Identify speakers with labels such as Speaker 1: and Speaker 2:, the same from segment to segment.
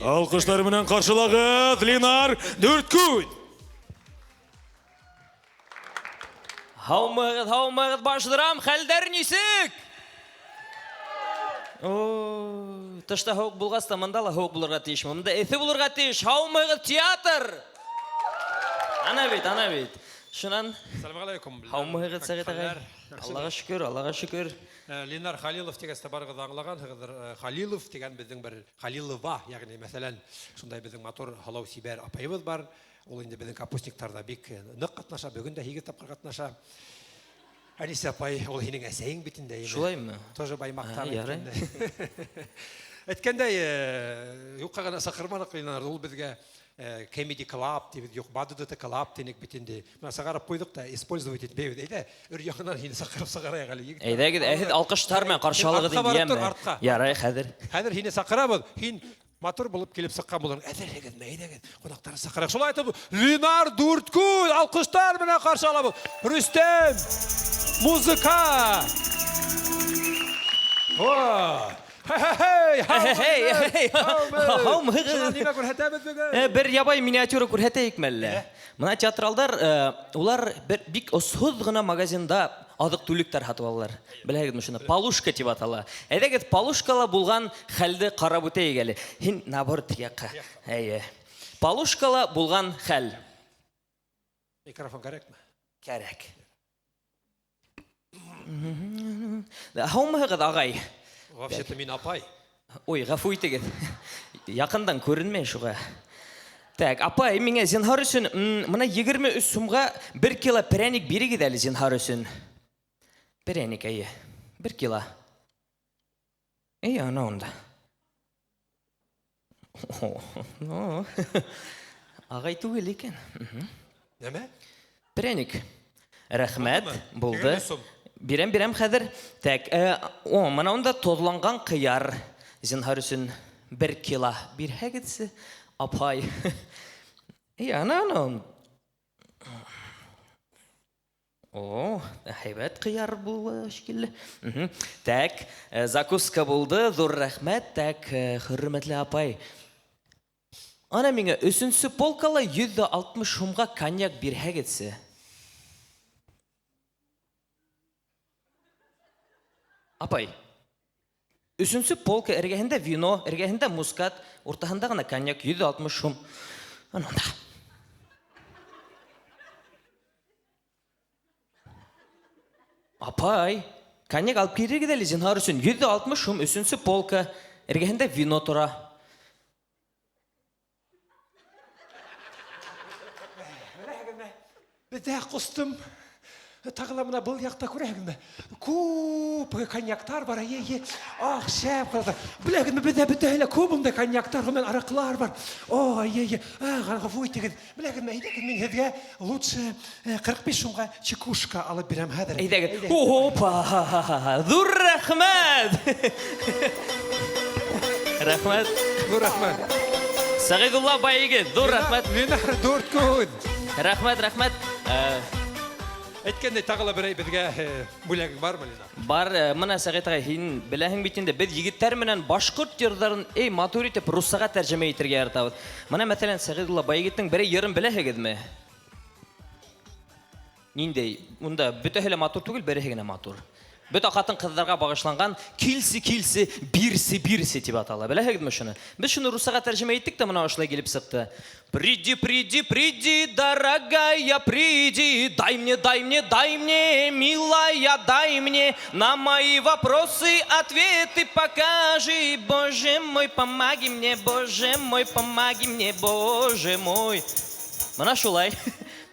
Speaker 1: Алҡыштар менән ҡаршылағыҙ, Линар Дүрткүҙ!
Speaker 2: Һаумыһығыҙ, һаумыһығыҙ, башҙырам, хәлдәр нисек? О, тышта һыуыҡ булғас та мында ла һыуыҡ булырға тейешме? Мында эҫе булырға тейеш. Һаумыһығыҙ, театр! Ана бит, ана бит. Шунан
Speaker 3: Сәлам алейкум.
Speaker 2: Һаумыһығыҙ, Сәғит ағай. Аллаға шөкөр, Аллаға шөкөр.
Speaker 3: Ленар Халилов тигәс тә барығыҙ ҙа аңлағанһығыҙҙыр. Халилов тигән беҙҙең бер Халилова, ягъни мәҫәлән, шундай беҙҙең матур һылыу сибәр апайыбыҙ бар. Ул инде беҙҙең капустниктарҙа бик ныҡ ҡатнаша, бөгөн дә 8 тапҡыр ҡатнаша. Әнисә апай, ул һинең әсәйең бит инде.
Speaker 2: Шулаймы?
Speaker 3: Тоже баймаҡтан.
Speaker 2: Ярай.
Speaker 3: Әйткәндәй, юҡҡа ғына саҡырманыҡ Ленар, ул беҙгә Comedy Club тибеҙ, юҡ, Бадыдыты Club тинек бит инде. Менә сығарып ҡуйҙыҡ та, использовать итмәйбеҙ. Әйҙә, өр яңынан һине саҡырып сығарайыҡ әле, егет.
Speaker 2: Әйҙәгеҙ, ә һеҙ алҡыштар менән ҡаршы алығыҙ
Speaker 3: Артҡа
Speaker 2: инде,
Speaker 3: барып тор,
Speaker 2: йәме?
Speaker 3: артҡа.
Speaker 2: Ярай, хәҙер.
Speaker 3: Хәҙер һине саҡырабыҙ. Һин матур булып килеп сыҡҡан булыр. Әҙерһегеҙме? Әйҙәгеҙ, ҡунаҡтарҙы саҡырайыҡ. Шулай итеп, Ленар Дүрткүл алҡыштар менән ҡаршы алабыҙ. Рөстәм, музыка. О! Хей-хей-хей!
Speaker 2: Хей-хей!
Speaker 3: Һаумыһығыҙ! Шунан нимә күрһәтәбеҙ бөгөн?
Speaker 2: Бер ябай миниатюра күрһәтәйекме әллә? Мына театралдар, улар бер бик осһоҙ ғына магазинда аҙыҡ-түлектәр һатып алалар. Беләһегеҙме шуны? Полушка тип атала. Әйҙәгеҙ, полушкала булған хәлде ҡарап үтәйек әле. Һин наоборот теге яҡҡа. Әйе. Полушкала булған хәл.
Speaker 3: Микрофон кәрәкме?
Speaker 2: Кәрәк. Һаумыһығыҙ, ағай?
Speaker 3: Вообще-то мин апай.
Speaker 2: Ой, ғәфү итегеҙ. Яҡындан күренмәй шуға. Так, апай, миңә зинһар өсөн, мына 23 сумға 1 кило пряник бирегеҙ әле зинһар өсөн. Пряник, әйе. 1 кило. Эй, ана унда. О, ну. Ағай түгел икән.
Speaker 3: Нәмә?
Speaker 2: Пряник. Рәхмәт,
Speaker 3: Булдымы?
Speaker 2: булды.
Speaker 3: Егерме сум.
Speaker 2: Бирәм, бирәм хәҙер. Так, о, мына унда тоҙланған ҡыяр. Зинһар өсөн 1 кило бирһәгеҙсе, апай. Эй, ана, ана. О, һәйбәт ҡыяр була шикелле. Так, закуска булды, ҙур рәхмәт. Так, хөрмәтле апай. Ана миңә өсөнсө полкала 160 һумға коньяк бирһәгеҙсе. Апай, өсөнсө полка эргәһендә вино, эргәһендә мускат, уртаһында ғына коньяк 160 һум. Ана унда. Апай, коньяк алып килергеҙ әле зинһар өсөн. 160 һум өсөнсө полка, эргәһендә вино тора.
Speaker 3: Беҙҙә ҡустым. Тағы ла мына был яҡта күрәһегеҙме? Күп коньяктар бар, әйе, әйе. Ах, шәп ҡалды. Беләһегеҙме, беҙҙә бөтәһе лә күп ундай коньяктар, ғөмүмән, араҡылар бар. О, әйе, әйе. Ах, ғәфү итегеҙ. Беләһегеҙме, әйҙәгеҙ, мин һеҙгә лучше 45 һумға чекушка алып бирәм хәҙер.
Speaker 2: Әйҙәгеҙ. Опа! Ҙур рәхмәт! Рәхмәт.
Speaker 3: Ҙур рәхмәт.
Speaker 2: Сәғиҙулла байегеҙ, ҙур рәхмәт.
Speaker 3: Ленар Дүрткүл.
Speaker 2: Рәхмәт, рәхмәт.
Speaker 3: Әйткәндәй, тағы ла берәй беҙгә бүләгең бармы, Ленар?
Speaker 2: Бар, мына Сәғит ағай, һин беләһең бит инде, беҙ егеттәр менән башҡорт йырҙарын, эй, матур итеп руссаға тәржемә итергә яратабыҙ. Мына, мәҫәлән, Сәғиҙулла байегеттең берәй йырын беләһегеҙме? Ниндәй? Унда бөтәһе лә матур түгел, береһе генә матур. Бөтә ҡатын-ҡыҙҙарға бағышланған Килсе, килсе, бирсе, бирсе тип атала. Беләһегеҙме шуны? Беҙ шуны руссаға тәржемә иттек тә мына ошолай килеп сыҡты. Приди, приди, приди, дорогая, приди, дай мне, дай мне, дай мне, милая, дай мне, на мои вопросы ответы покажи, боже мой, помоги мне, боже мой, помоги мне, боже мой. Мына шулай.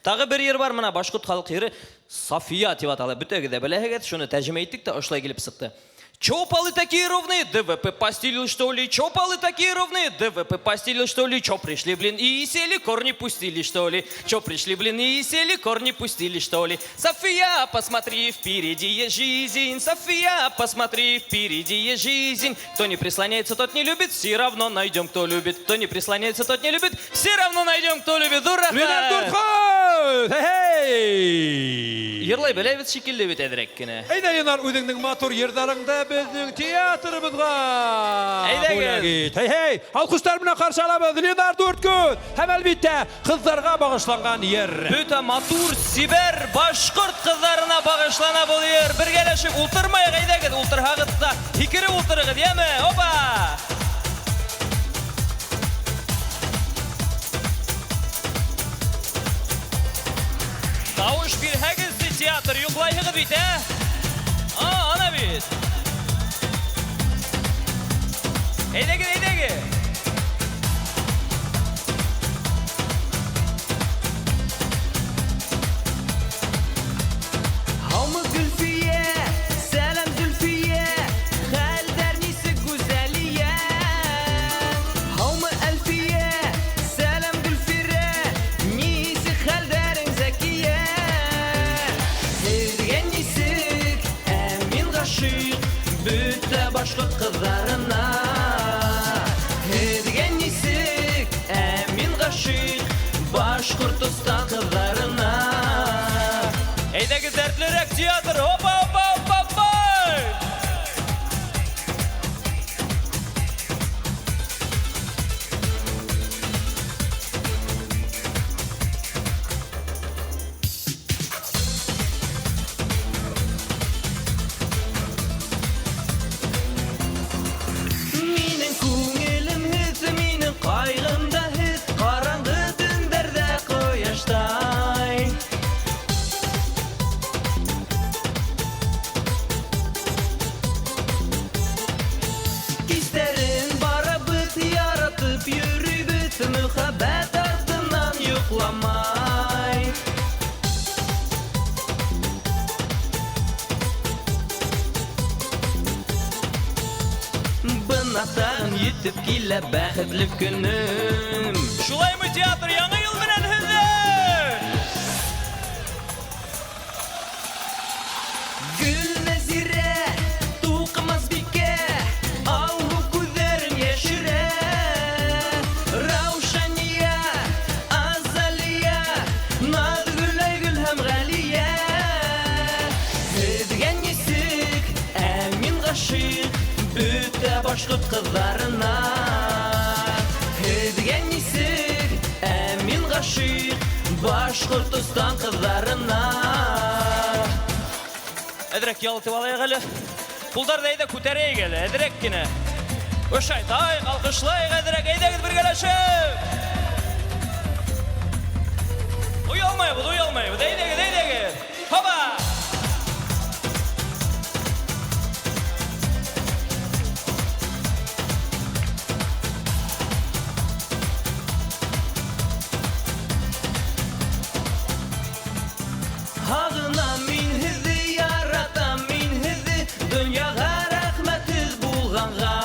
Speaker 2: Тағы бер йыр бар, мына башҡорт халыҡ йыры София тип атала. Бөтәгеҙ ҙә беләһегеҙ, шуны тәржемә иттек тә ошолай килеп сыҡты. Чё полы такие ровные? ДВП постелил, что ли? Чё полы такие ровные? ДВП постелил, что ли? Чё пришли, блин, и сели, корни пустили, что ли? Чё пришли, блин, и сели, корни пустили, что ли? София, посмотри, впереди есть жизнь. София, посмотри, впереди есть жизнь. Кто не прислоняется, тот не любит. Все равно найдем, кто любит. Кто не прислоняется, тот не любит. Все равно найдем, кто любит. Ура!
Speaker 3: Ленар Дүрткүл! Дүрткүҙ! Хей-хей!
Speaker 2: Йырлай беләбеҙ шикелле бит әҙерәк кенә.
Speaker 3: Әйҙә, Ленар, үҙеңдең матур йырҙарыңды беҙҙең театрыбыҙға
Speaker 2: Әйҙәгеҙ!
Speaker 3: бүләк ит. Хей-хей! Алҡыштар менән ҡаршы алабыҙ Ленар Дүрткүҙ һәм, әлбиттә, ҡыҙҙарға бағышланған йыр.
Speaker 2: Бөтә матур, сибәр башҡорт ҡыҙҙарына бағышлана был йыр. Бергәләшеп ултырмайыҡ, әйҙәгеҙ, ултырһағыҙ ҙа һикереп ултырығыҙ, йәме? Опа! Тауыш бирһәгеҙ, театр, йоҡлайһығыҙ бит, ә? А, ана бит. Әйҙәгеҙ, әйҙәгеҙ. Һаумы, Гөлфиә, сәләм, Зөлфиә, хәлдәр нисек, Гүзәлиә? Һаумы, Әлфиә, сәләм, Гөлфирә, нисек хәлдәрең, Зәкиә? Һеҙгә нисек, ә мин ғашиҡ бөтә башҡорт ҡыҙҙарына. Һеҙгә нисек, ә мин ғашиҡ Башҡортостан ҡыҙҙарына. Әйҙәгеҙ дәртлерәк театр, опа, опа, опа, опа! Минең күңелем һеҙ, минең ҡайғым да һеҙ, ҡараңғы төндәрҙә ҡояштай. Кистәрен барабыҙ, яратып йөрөйбөҙ, мөхәббәт артынан йоҡламай. Бына тағын етеп килә бәхетле көнөм. Шулаймы, театр, яңы йыл менән һеҙҙе! Гөлнәзирә, туҡымас бикә, алһыу күҙҙәрен йәшерә. Раушания, Азалия, Наҙгөл, Айгөл һәм Ғәлиә. Һеҙгә нисек, ә мин ғашиҡ бөтә башҡорт ҡыҙҙарына. Һеҙгә нисек, ә мин ғашиҡ Башҡортостан ҡыҙҙарына. Әҙерәк ял итеп алайыҡ әле. Ҡулдарҙы әйҙә күтәрәйек әле, әҙерәк кенә. Ошайтайыҡ, алҡышлайыҡ әҙерәк, әйҙәгеҙ бергәләшеп. Оялмайбыҙ, оялмайбыҙ, әйҙәгеҙ, әйҙәгеҙ. Хоба! Һағынам мин һеҙҙе, яратам мин һеҙҙе, донъяға рәхмәтһеҙ булғанға.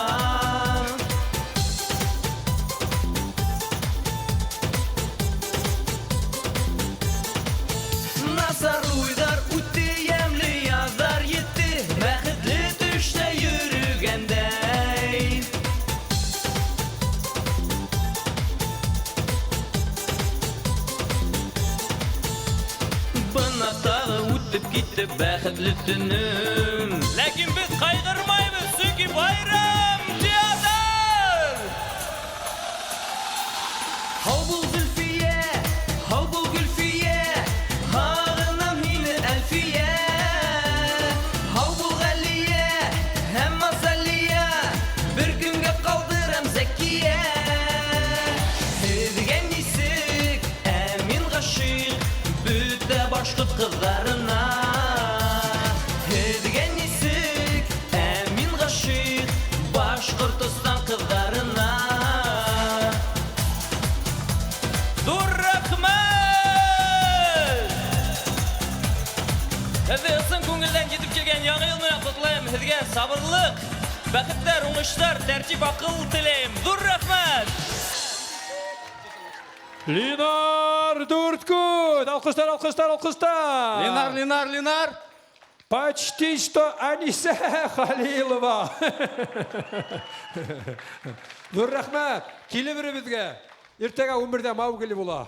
Speaker 2: Насар уйҙар үтте, йәмле яҙҙар етте, бәхетле төштә йөрөгәндәй. Бына тағы үтеп китте бәхетле төнөм. Ләкин беҙ ҡайғырмайбыҙ, сөнки байрам театр! Һау бул, Зөлфиә, һау бул, Гөлфиә, һағынам һине, Әлфиә. Һау бул, Ғәлиә һәм Азалия, бер көнгә ҡалдырам, Зәкиә. Һеҙгә нисек, ә мин ғашиҡ бөтә башҡорт ҡыҙҙарына. Һеҙгә нисек, ә мин ғашиҡ Башҡортостан ҡыҙҙарына. Ҙур рәхмәт! Һеҙҙе ысын күңелдән етеп килгән Яңы йыл менән ҡотлайым. Һеҙгә сабырлыҡ, бәхеттәр, уңыштар, тәртип, аҡыл теләйем. Ҙур рәхмәт!
Speaker 3: Ленар Дүрткүҙ! Алҡыштар, алҡыштар, алҡыштар!
Speaker 4: Ленар, Ленар, Ленар!
Speaker 3: Почти что Аниса Халилова. Ҙур рәхмәт. Килә беребеҙгә. Иртәгә 11-дә Маугли була.